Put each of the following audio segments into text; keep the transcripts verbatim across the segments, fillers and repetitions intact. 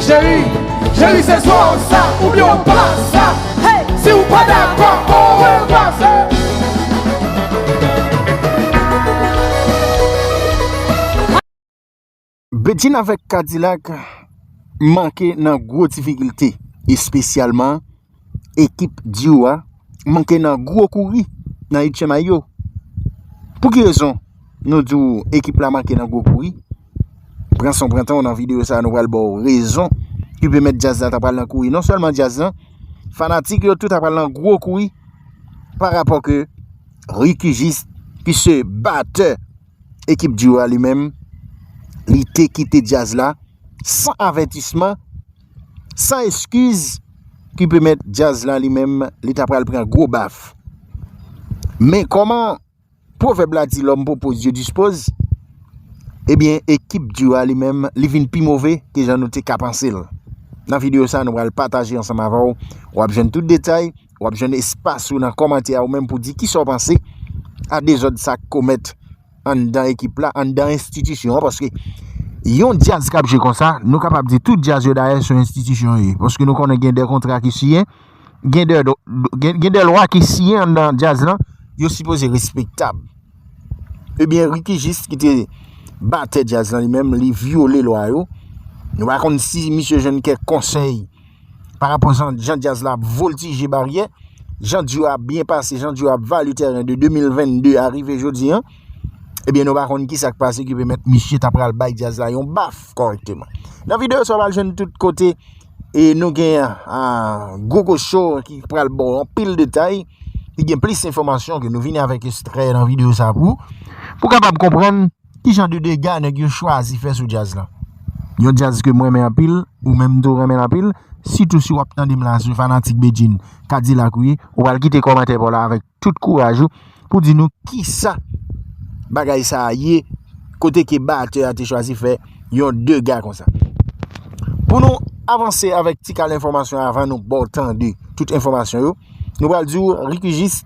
Cheri, cheri, se swa w sa, oubyen w pa sa. Hey! Si w pa dakò, o revwa, se. Bedjine avèk Kadilak manke nan gwo difikilte, espesyalman ekip Diwo a manke nan gwo kouri nan itjè may yo. Pou ki rezon nou di w ekip la manke nan gwo kouri? Pran son pran tan w nan videyo sa a, nou pral ba w rezon ki pèmèt djaz la ta pral nan kouri. Non sèlman djaz lan, fanatik yo tou ta pral nan gwo kouri pa rapò ke Ricky Gis, ki se batè ekip Diwo a li menm, li te kite djaz la san avètisman, san eskiz ki pèmèt djaz la li menm, li ta pral pran gwo baf. Men kòman pwovèb la di, l'homme propose, Dieu dispose, ebyen, ekip Diwo a li menm, li vin pi move ke jan nou te ka panse l. Nan videyo sa a, nou pral pataje ansanm avè w. W ap jwenn tout detay, w ap jwenn espas ou nan kòmantè a ou menm pou di kisa w panse a dezòd sa k komèt anndan ekip la, anndan enstitisyon an, paske yon djaz k ap jwe konsa, nou kapab di tout djaz yo dayè se yon enstitisyon yo ye. Paske nou konnen gen de kontra ki siyen, gen de, gen, gen de lwa ki siyen anndan djaz lan, yo sipoze respektab. Ebyen, Ricky Gis ki te batè djaz lan li menm, li vyole lwa yo. Nou pa konn si misye jwenn kèk konsèy pa rapò jan, jan djaz la ap voltije baryè, jan Diwo ap byen pase, jan Diwo ap vale tèren de de mil vennde a rive jodi an, ebyen, nou pa konn kisa k pase ki pèmèt misye ta pral bay djaz la yon baf kòrèkteman. Nan videyo sa, w pral jwenn tout kote, e nou gen, a, Gogo Show ki pral ba w anpil detay, ki gen plis enfòmasyon ke nou vini avèk ekstrè nan videyo sa pou, pou kapab konprann ki jan de dega nèg yo chwazi fè sou djaz lan. Yon djaz ke mwen renmen anpil, ou menm tou renmen l anpil, sitou si w ap tande m la, se fanatik Bedjine Kadilak ou ye, ou pral kite kòmantè pa w la avèk tout kouraj ou pou di nou kisa bagay sa a ye, kote ke batè a te chwazi fè yon dega konsa. Pou nou avanse avèk ti kal enfòmasyon avan nou ba w tande tout enfòmasyon yo, nou pral di w Ricky Gis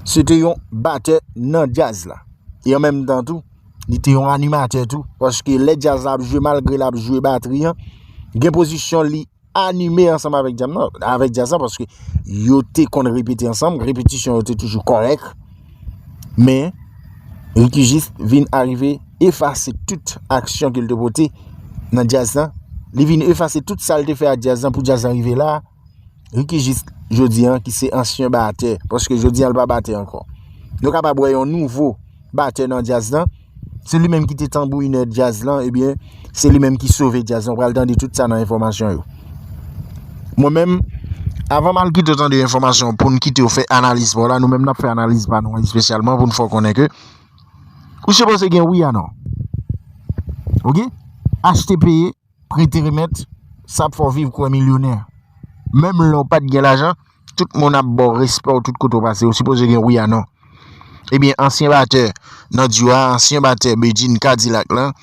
se te yon batè nan djaz la. E an menm tan tou, li te yon animatè tou, paske lè djaz la ap jwe, malgre l ap jwe batri an, gen pozisyon li anime ansanm avèk djaz lan, avèk djaz lan, paske yo te konn repete ansanm, repetisyon yo te toujou kòrèk. Men, Ricky Gis vin arive efase tout aksyon ke l te pote nan djaz lan. Li vin efase tout sa l te fè ak djaz lan pou djaz lan rive la. Ricky Gis jodi an, ki se ansyen batè, paske jodi an, l pa batè ankò. Nou kapab wè yon nouvo batè nan djaz lan. Se li menm ki te tanbourinè djaz lan, ebyen, se li menm ki sove djaz lan. W pral tande tout sa nan enfòmasyon yo. Mwen menm, avan m al kite w tande enfòmasyon pou n kite w fè analiz pa w la, nou menm n ap fè analiz pa nou an espesyalman pou n fè w konnen ke ou sipoze gen wi a non. Oke? Achte peye, prete remèt, sa ap fè w viv kwè milyonè. Menm lè w pa t gen lajan, tout moun ap ba w respè w tout kote w pase. Ou sipoze gen wi a non. Ebyen, ansyen batè nan Diwo a, ansyen batè Bedjine Kadilak lan,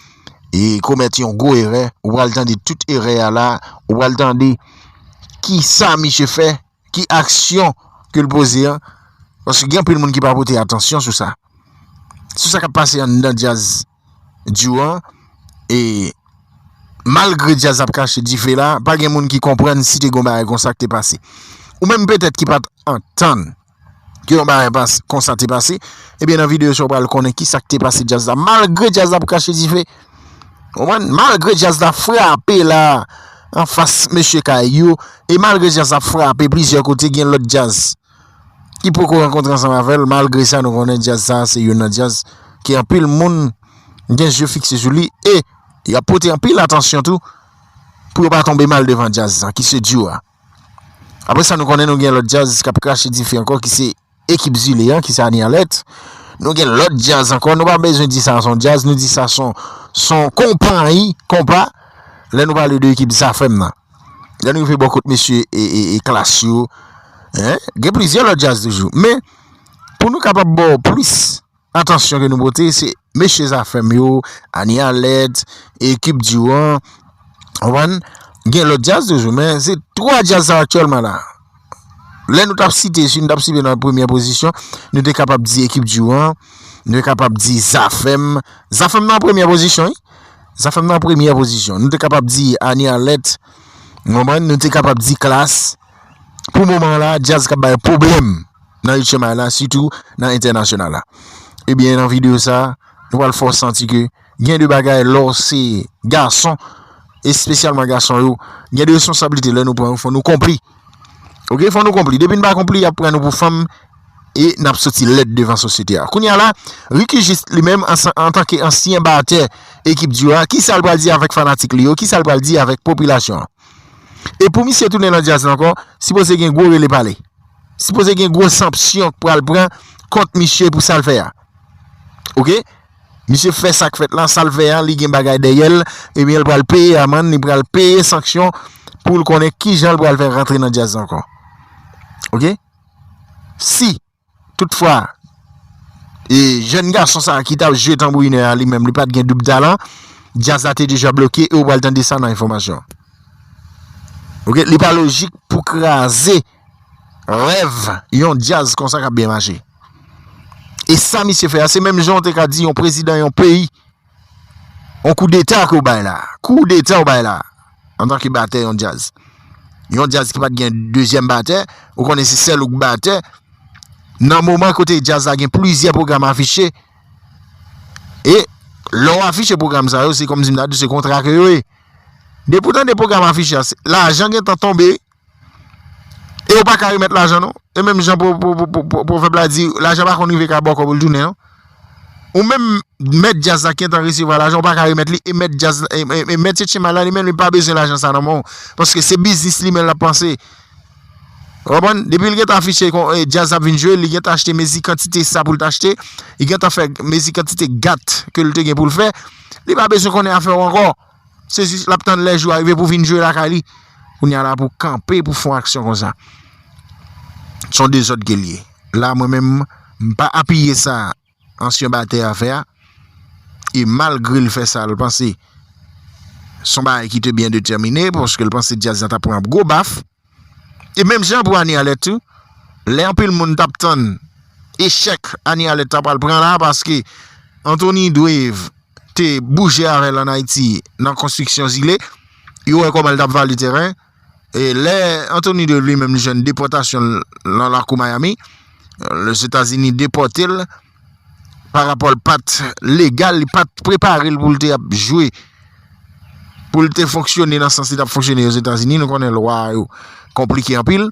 e komèt yon gwo erè. Ou pral tande tout erè a la, ou pral tande kisa misye fè, ki aksyon ke l poze an. Paske gen anpil moun ki pa pote atansyon sou sa. Sou sa k ap pase anndan djaz Diwo an, e malgre djaz ap krache dife la, pa gen moun ki konprann si te gen yon bagay konsa k te pase. Ou menm petèt ki pa t antann ke yon bagay pas, konsa te pase, ebyen nan videyo sa w pral konnen kisa k te pase djaz la. Malgre djaz la ap krache dife, konprann? Malgre djaz la frape la anfas mesye kay yo, e malgre djaz la ap frape plizyè kote, gen lòt djaz ki poko rankontre ansanm avè l. Malgre sa, nou konnen djaz sa a se youn nan djaz ke anpil moun gen zye fikse sou li e y ap pote anpil atansyon tou pou yo pa tonbe mal devan djaz sa, ki se Diwo a. Apre sa, nou konnen nou gen lòt djaz k ap krache dife ankò, ki se Ekip Zile an, ki se Ani Alèt. Nou gen lòt djaz ankò, nou pa bezwen di sa se yon djaz, nou di sa se yon, se yon konpayi, konpa, lè nou pale de ekip Zafèm nan. Lè nou rive bò kot mesye e, e, e Klass yo, en, gen plizyè lòt djaz toujou. Men, pou nou kapab ba w plis atansyon ke nou pote, se mesye Zafèm yo, Ani Alèt, ekip Diwo an, w konprann? Gen lòt djaz toujou, men se twa djaz sa aktyèlman la. Lè nou t ap site, si nou t ap site nan premyè pozisyon, nou te kapab di ekip Diwo an, nou te kapab di Zafèm. Zafèm nan an premyè pozisyon, wi. Zafèm nan an premyè pozisyon. Nou te kapab di Ani Alèt, Ou konprann? Nou te kapab di Klass. Pou moman la, djaz k ap bay pwoblèm nan H M I la, sitou nan entènasyonal la. Ebyen, nan videyo sa, nou pral fè w santi ke gen de bagay lè w se gason, espesyalman gason yo, gen de responsablite lè nou pran yo, fò nou konpli. Oke, fò nou konpli. Depi n pa konpli, y ap pran nou pou fanm e n ap soti lèd devan sosyete a. Kounye a la, Ricky Juste li menm, ansa- antanke ansyen batè ekip Dyò a, kisa l pral di avèk fanatik li yo, kisa l pral di avèk popilasyon an? E pou misye tounen nan djaz la ankò, sipoze gen gwo rele pale. Sipoze gen gwo sanksyon k pral pran kont misye pou sa l fè a. Oke? Misye fè sa k fèt la, sa l fè a, li gen bagay dèyè l, ebyen, l pral peye amann, li pral peye sanksyon pou l konnen kijan l pral fè rantre nan djaz la ankò. Oke? Si, toutfwa, e jèn gason sa a ki t ap jwe tanbourinè a, li menm, li pa t gen doub talan, djaz la te deja bloke e w pral tande sa nan enfòmasyon. Oke? Li pa lojik pou kraze rèv yon djaz konsa k ap byen mache. E sa misye fè a, se menm jan w te ka di yon prezidan yon peyi, yon koudeta ke w bay la. Koudeta w bay la, antanke batè yon djaz. Yon djaz ki pa t gen dezyèm batè, ou konnen se sèl ou k batè. Nan moman kote djaz la gen plizyè pwogram afiche, e lè w afiche pwogram sa yo, se kòmsi m ta di w se kontra ke yo ye. Depi w tande pwogram afiche a, se- lajan gentan tonbe, e ou pa ka remèt lajan non. E menm jan pwo- pwo- pwo- pwo- pwo- pwovèb la di, lajan pa konn rive ka bòkò pou l tounen non. Ou menm mèt djaz la ki gentan resevwa lajan, ou pa ka remèt li, e mèt djaz, e, e, e mèt H M I la li menm li pa bezwen lajan sa nan men w, paske se biznis li menm l ap panse. Ou konprann? Depi l gentan afiche kon e, djaz ap vin jwe, li gentan achte mezi kantite sa pou l t achte, li gentan fè mezi kantite gat ke l te gen pou l fè, li pa bezwen konnen afè w ankò. Se jis l ap tann lè jou a rive pou vin jwe lakay li. Kounye a la pou kanpe pou fè yon aksyon konsa. Se yon dezòd ke l ye. La, mwen menm, m pa apiye sa ansyen batè a fè a. E malgre l fè sa, l panse se yon bagay ki te byen detèmine, paske l panse djaz la t ap pran gwo baf. E menm jan pou Annie Arlette tou, lè anpil moun t ap tann echèk Annie Arlette ta pral pran la, paske Anthony Dwave te bouje avè l ann Ayiti nan konstriksyon zile, yo wè kòman l t ap vale teren. E lè Anthony Dwave li menm li jwenn depòtasyon l nan lakou Miami, Lèzetazini depòte l, parapò l pa t legal, li pa t prepare l pou l te ap jwe, pou l te fonksyone nan sans li t ap fonksyone Ozetazini. Nou konnen lwa yo konplike anpil.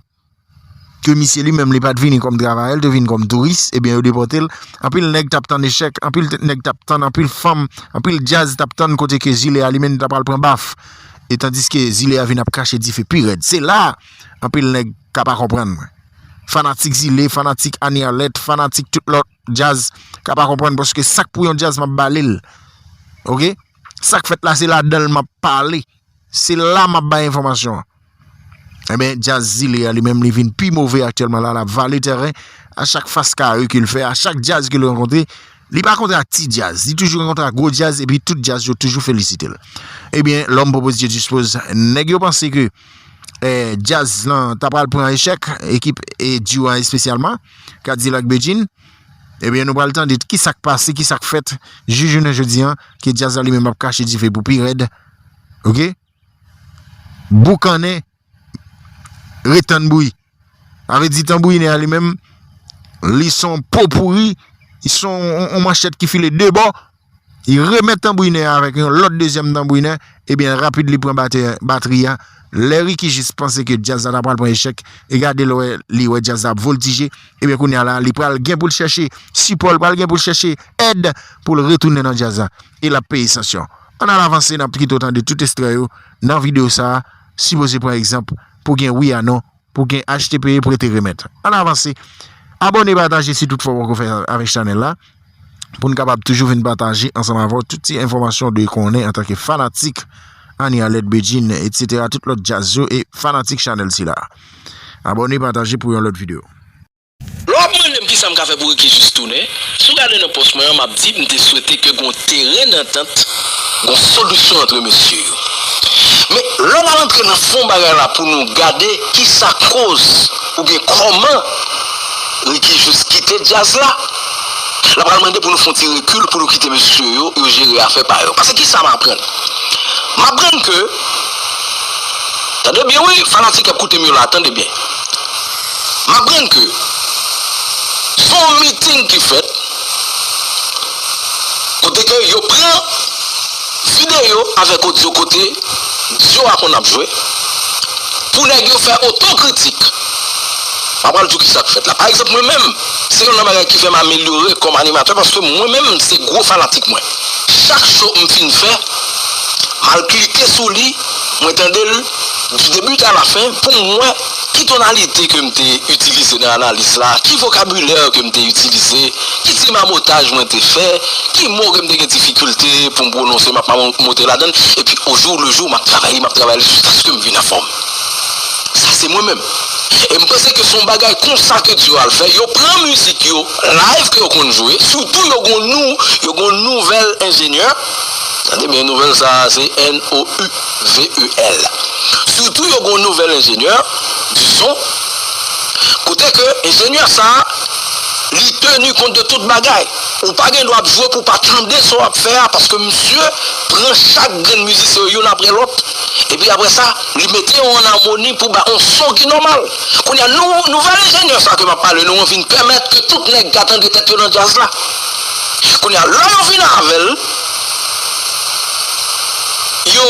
Ke misye li menm li pa t vini kòm travayè, l te vin kòm touris, ebyen yo depòte l. Anpil nèg t ap tann echèk, anpil t- nèg t ap tann, anpil fanm, anpil djaz t ap tann kote ke zile a li menm li ta pral pran baf. E tandiske zile a vin ap krache dife pi rèd. Se la anpil nèg ka pa konprann mwen. Fanatik zile, fanatik Annie Arlette, fanatik tout lòt djaz ka pa konprann paske sa k pou yon djaz m ap bale l. Oke? Sa k fèt la se ladan l m ap pale. Se la m ap bay enfòmasyon an. Ebyen, djaz zile a li menm li vin pi move aktyèlman la, l ap vale tèren. A chak fas kare ke l fè, a chak djaz ke l rankontre, li pa kontre ak ti djaz. Li toujou rankontre ak gwo djaz, epi tout djaz yo toujou felisite l. Ebyen, l'homme propose, Dieu dispose. Nèg yo panse ke eh, djaz lan ta pral pran echèk, ekip e Dyò a espesyalman, K-Dilak Bedjine. Ebyen, nou pral tande ki sa k pase, ki sa k fèt, jis jounen jodi a, ke djaz la li menm ap krache dife pou pi rèd. Oke? Boukannen, ret tann bri. Sa vle di tanbourinè a li menm, li se yon popouri, li se yon, yon, yon manchèt ki file de bò. Li remèt tanbourinè a avèk yon lòt dezyèm tanbourinè, ebyen, rapid li pran batè, batri a. Lè Ricky Juste panse ke djaz la ta pral pran echèk, e gade l wè, li wè djaz la ap voltije, ebyen, kounye a la, li pral gen pou l chèche sipò, li pral gen pou l chèche èd pou l retounen nan djaz la. E l ap peye sanksyon. Ann al avanse, n ap kite w tande tout ekstrè yo nan videyo sa a, sipoze pran egzanp pou gen wi a non, pou gen achte peye, prete remèt. Ann avanse. Abòne, pataje si tout fwa w poko fè avèk chanèl la, pou n kapab toujou vin pataje ansanm avè w tout ti enfòmasyon w dwe konnen antanke fanatik Annie Arlette Bedjine, etsetera, tout lòt djaz yo e fanatik chanèl sila. Abòne, pataje pou yon lòt videyo. Lè w ap mande m kisa m ka fè pou Ricky Juste tounen, si w gade nan pòs mwen an, m ap di m te swete ke gen yon teren dantant, gen yon solisyon antre mesye yo. Men, lè w al antre nan fon bagay la pou nou gade kisa koz oubyen kòman Ricky Juste kite djaz la, l ap pral mande pou nou fè yon ti rekil pou nou kite mesye yo, yo jere afè pa yo. Paske kisa m aprann? M aprann ke Tande byen wi, fanatik k ap koute m yo la, tande byen. M aprann ke se yon miting ki fèt, kote ke yo pran videyo avèk odyo kote Dio a konn ap jwe, pou nèg yo fè otokritik. M ap pral di w kisa k fèt la. Pa egzanp, mwen menm, se youn nan bagay ki fè m amelyore kòm animatè, paske mwen menm, se gwo fanatik mwen. Chak show m fin fè, m al klike sou li, mwen tande l du début à la fin pou m wè ki tonalite ke m te itilize nan analiz la, ki vokabilè ke m te itilize, ki ti mamotaj mwen te fè, ki mo ke m te gen difikilte pou m pwononse, m ap mamote ladan l, epi au jour le jour, m ap travay li, m ap travay li jiskaske m vin anfòm. Sa se mwen menm. E m panse ke se yon bagay konsa ke Dio al fè. Yo pran mizik yo, live ke yo konn jwe, sitou yo gon nou, yo gon nouvèl enjenyè. Tande byen, nouvèl sa a, se N O U V E L. Sitou yo gon nouvèl enjenyè, di son, kote ke enjenyè sa a, li tenu kont de tout bagay. Ou pa gen dwa ap jwe pou w pa tande sa w ap fè a, paske misye pran chak grenn mizisyen yo youn apre lòt. Epi apre sa, li mete yo an amoni pou ba yon son ki nòmal. Kounye a, nou, nouvèl enjenyè sa ke m ap pale nou an vin pèmèt ke tout nèg ka tande tèt yo nan djaz la. Kounye a, lè yo vin avè l, yo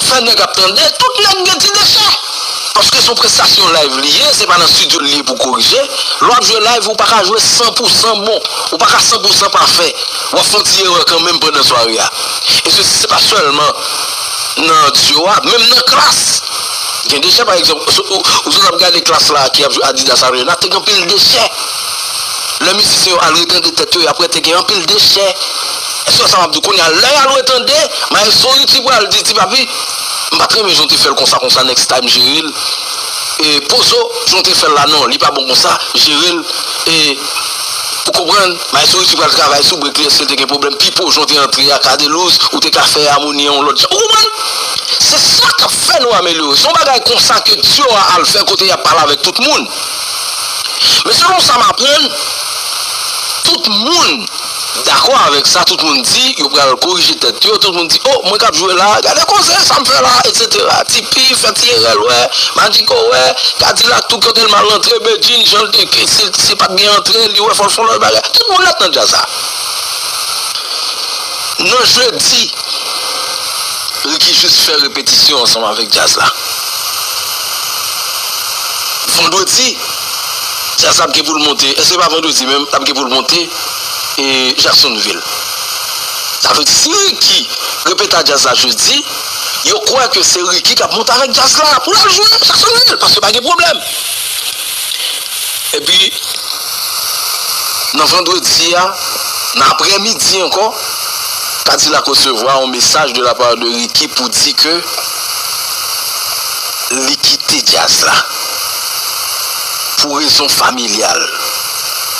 fè nèg ap tande, tout nèg gen ti dechè. Paske se yon prestasyon live li ye, se pa nan estidyo li ye pou korije. Lè w ap jwe live, ou pa ka jwe san pou san bon, ou pa ka san pou san pafè. W ap fè yon ti erè kanmenm pandan sware a. E se, se pa sèlman nan Dio a, menm nan Klass. Gen dechè, pa egzanp, ou, ou, ou sot ap gade Klass la ki ap jwe Adidas Arena, te gen anpil dechè. Lè mizisyen yo al retande tèt yo, y ap wè te gen anpil dechè. Èske w sa m ap di w kounye a, lè y al retande, Maestro Richie pral di, "Ti papi, m pa t renmen jan w te fè l konsa, konsa, next time, jere l." E Pozo, jan w te fè l la, non, li pa bon konsa, jere l. E, ou konprann, Maestro Richie pral travay sou break li, èske l te gen pwoblèm? Pipo, jan w te antre a, Cadelouse, ou te ka fè amoni an yon lòt jan. Ou konprann? Se sa k ap fè nou amelyore. Se yon bagay konsa ke Dio a al fè kote y ap pale avèk tout moun. Men selon sa m aprann, tout moun dakò avèk sa, tout moun di yo pral korije tèt yo, tout moun di, "O, mwen k ap jwe la, gade koze sa m fè la, etsetera." Tipi fè ti erè l wè, Madjiko wè, Kadilak tou kote l mal antre, Bedjine jan l te ke, si, si l pa t byen antre, li wè fò l fè yon lòt bagay. Tout moun nèt nan djaz la. Nan jedi, Ricky jis fè repetisyon ansanm avèk djaz la. Vandredi, djaz la ap gen pou l monte. Èske pa vandredi menm, l ap gen pou l monte, e, Jacksonville? Sa vle di, si Ricky repete a djaz la jedi, yo kwè ke se Ricky k ap monte avèk djaz la pou l al jwe Jacksonville, paske pa gen pwoblèm. Epi, nan vandredi a, nan aprèmidi ankò, Kadilak resevwa yon mesaj de la part de Ricky pou di ke li kite djaz la pou rezon familyal.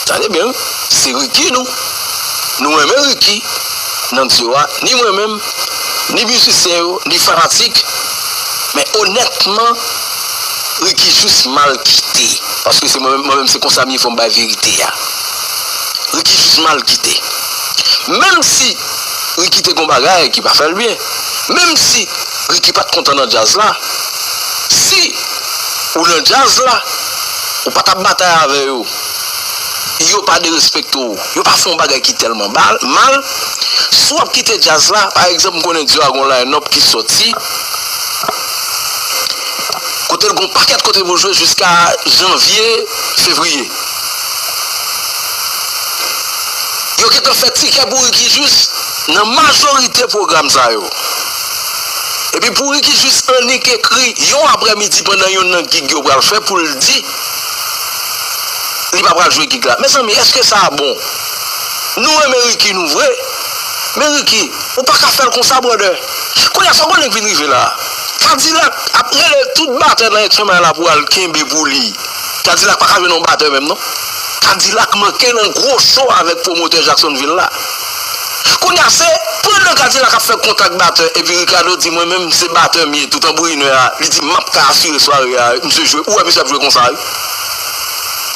Tande byen, wi, se Ricky nou. Nou renmen Ricky nan Dio a, ni mwen menm, ni mizisyen yo, ni fanatik. Men onètman, Ricky jis mal kite. Paske se mwen menm, mwen menm se konsa m ye, fò m bay verite a. Ricky jis mal kite. Menm si Ricky te gon bagay ki pa fè l byen, menm si Ricky pa t kontan nan djaz la, si ou nan djaz la, ou pa t ap batay avè yo, yo pa derespekte w, yo pa fè yon bagay ki tèlman bal, mal, si w ap kite djaz la, pa egzanp, m konnen Dio a gon line-up ki sòti, kote l gon pakèt kote pou l jwe jiska janvye, fevriye. Yo gentan fè tikè pou Ricky jis nan majorite pwogram sa yo. Epi pou Ricky jis annik ekri yon aprèmidi pandan youn nan gig yo pral fè pou l di li pa pral jwe gig la. Mezanmi, èske sa bon? Nou renmen Ricky nou vre, men Ricky, ou pa ka fè l konsa, brother. Kounye a, sa w konnen k vin rive la? Kadilak ap rele tout batè nan X M I la pou al kenbe pou li. Kadilak pa ka jwenn yon batè menm non. Kadilak manke nan gwo show avèk pwomotè Jacksonville la. Kounye a se, pandan Kadilak ap fè kontak batè, epi Ricardo di, "Mwen menm se batè m ye, tout an brinè a." Li di, "M ap ka asire sware a, misye jwe." Ou wè misye ap jwe konsa, wi.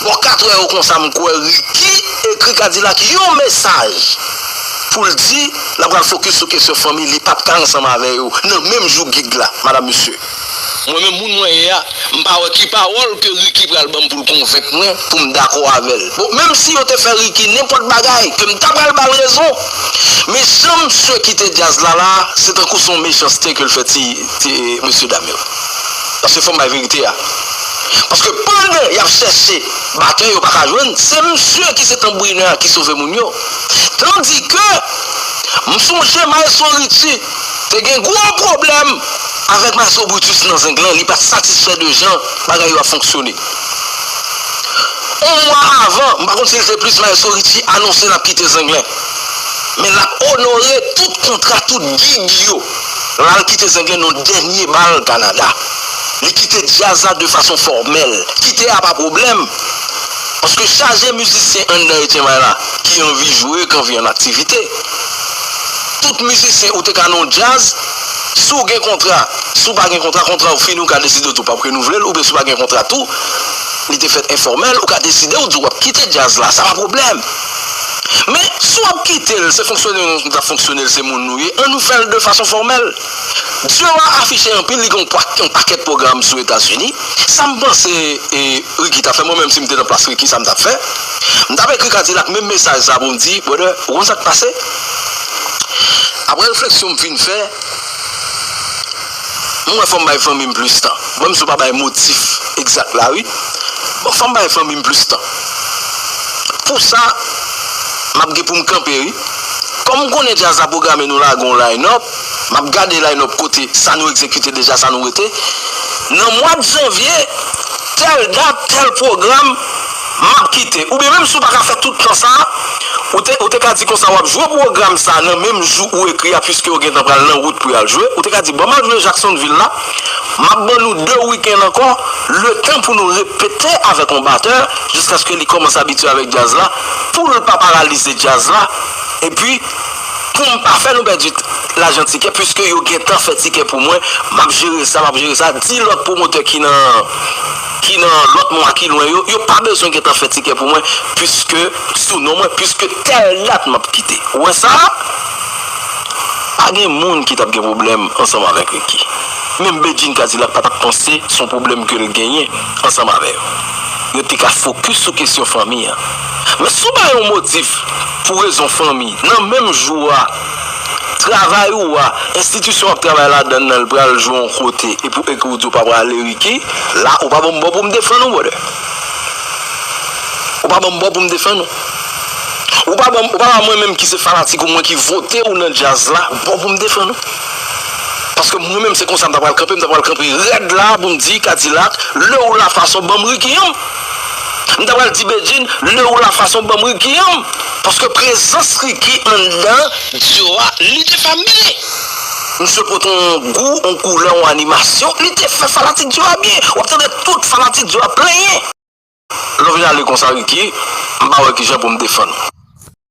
Bò katrè yo konsa, m kwè Ricky ekri Kadilak yon mesaj pou l di l ap pral fokis sou kesyon fanmi, li p ap ka ansanm avè yo nan menm jou gig la, madam, mesye. Mwen menm moun mwen ye a, m pa wè ki pawòl ke Ricky pral ban m pou l konvenk mwen pou m dakò avè l. Bon, menm si yo te fè Ricky nenpòt bagay, ke m ta pral ba l rezon. Men jan misye kite djaz la la, se tankou se yon mechanste ke l fè ti, ti mesye dam yo. Paske fò m bay verite a. Paske pandan y ap chèche batè, yo pa ka jwenn, se misye ki se tanbourinè a ki sove moun yo. Tandike, m sonje Maestro Richie te gen gwo pwoblèm avèk Maestro Brutus nan Zenglen, li pa t satisfè de jan bagay yo ap fonksyone. On mwa avan, m pa konn si l te plis, Maestro Richie anonse l ap kite Zenglen. Men l ap onore tout kontra, tout gig yo. L al kite Zenglen nan dènye bal Kanada. Li kite djaz la de fason fòmèl. Kite a pa pwoblèm. Paske chaje mizisyen anndan Etyen May la ki anvi jwe, ki anvi an aktivite. Tout mizisyen ou te ka nan yon djaz, si w gen kontra, si w pa gen kontra, kontra w fini, ou ka deside w tou p ap renouvle l, oubyen si w pa gen kontra tou, li te fèt enfòmèl, ou ka deside w di w ap kite djaz la, sa pa pwoblèm. Men, si w ap kite l, se fonksyone nou t ap fonksyone l, se moun nou ye, ann nou fè l de fason fòmèl. Joe a afiche anpil, li gen yon pa-, yon pakèt pwogram sou Etazini. Sa m panse, e, Ricky t ap fè, mwen menm si m te nan plas Ricky, sa m t ap fè? M t ap ekri Kadilak menm mesaj sa pou m di, brother, ou konn sa k pase? Apre refleksyon m fin fè, m wè fò m bay fanmi m plis tan. Bon, menm si w pa bay motif egzak la, wi. Bon, fò m bay fanmi m plis tan. Pou sa, m ap gen pou m kanpe, wi. Kòm m konnen djaz la pwograme nou lage yon line-up, m ap gade line-up kote sa nou egzekite deja, sa nou rete. Nan mwa janvye, tèl dat, tèl pwogram, m ap kite. Oubyen menm si w pa ka fè tout tan sa, ou te, ou te ka di konsa w ap jwe pwogram sa nan menm jou ou ekri a, piske w gentan pral nan wout pou y al jwe. Ou te ka di, "Bon, m al jwe Jacksonville la, m ap ban nou de wikenn ankò, letan pou nou repete avèk yon batè, jiskaske li kòmanse abitye avèk djaz la, pou l pa paralize djaz la, epi pou m pa fè nou pèdi lajan tikè, piske yo gentan fè tikè pou mwen, m ap jere sa, m ap jere sa." Di lòt pwomotè ki nan, ki nan lòt mwa ki lwen yo, yo pa bezwen gentan fè tikè pou mwen, piske sou non mwen, piske tèl dat m ap kite. Ou wè sa? Pa gen moun ki t ap gen pwoblèm ansanm avèk Ricky. Menm Bedjine Kadilak pa t ap panse se yon pwoblèm ke l genyen ansanm avè yo. Yo te ka fokis sou kesyon fanmi an. Men si w bay yon motif pou rezon fanmi, nan menm jou a, travay ou a, enstitisyon w ap travay ladan l nan, l pral jwe yon kote, epi w ekri w di w pa prale Ricky, la, ou pa ban m bò pou m defann ou, brother. Ou pa ban m bò pou m defann ou. Ou pa ban m, ou pa ba mwen menm ki se fanatik ou, mwen ki vote ou nan djaz la, bò pou m defann ou. Paske mwen menm se konsa m ta pral kanpe, m ta pral kanpe rèd la pou m di Kadilak, lè ou la fason ban m Ricky an. M ta pral di Bedjine, lè ou la fason ban m Ricky an. Paske prezans Ricky anndan Dio a, li te fòme. Misye pote yon gou, yon koulè, yon animasyon, li te fè fanatik Dio a byen. W ap tande tout fanatik Dio a plenyen. Lè w vin ale konsa, Ricky, m pa wè kijan pou m defann ou.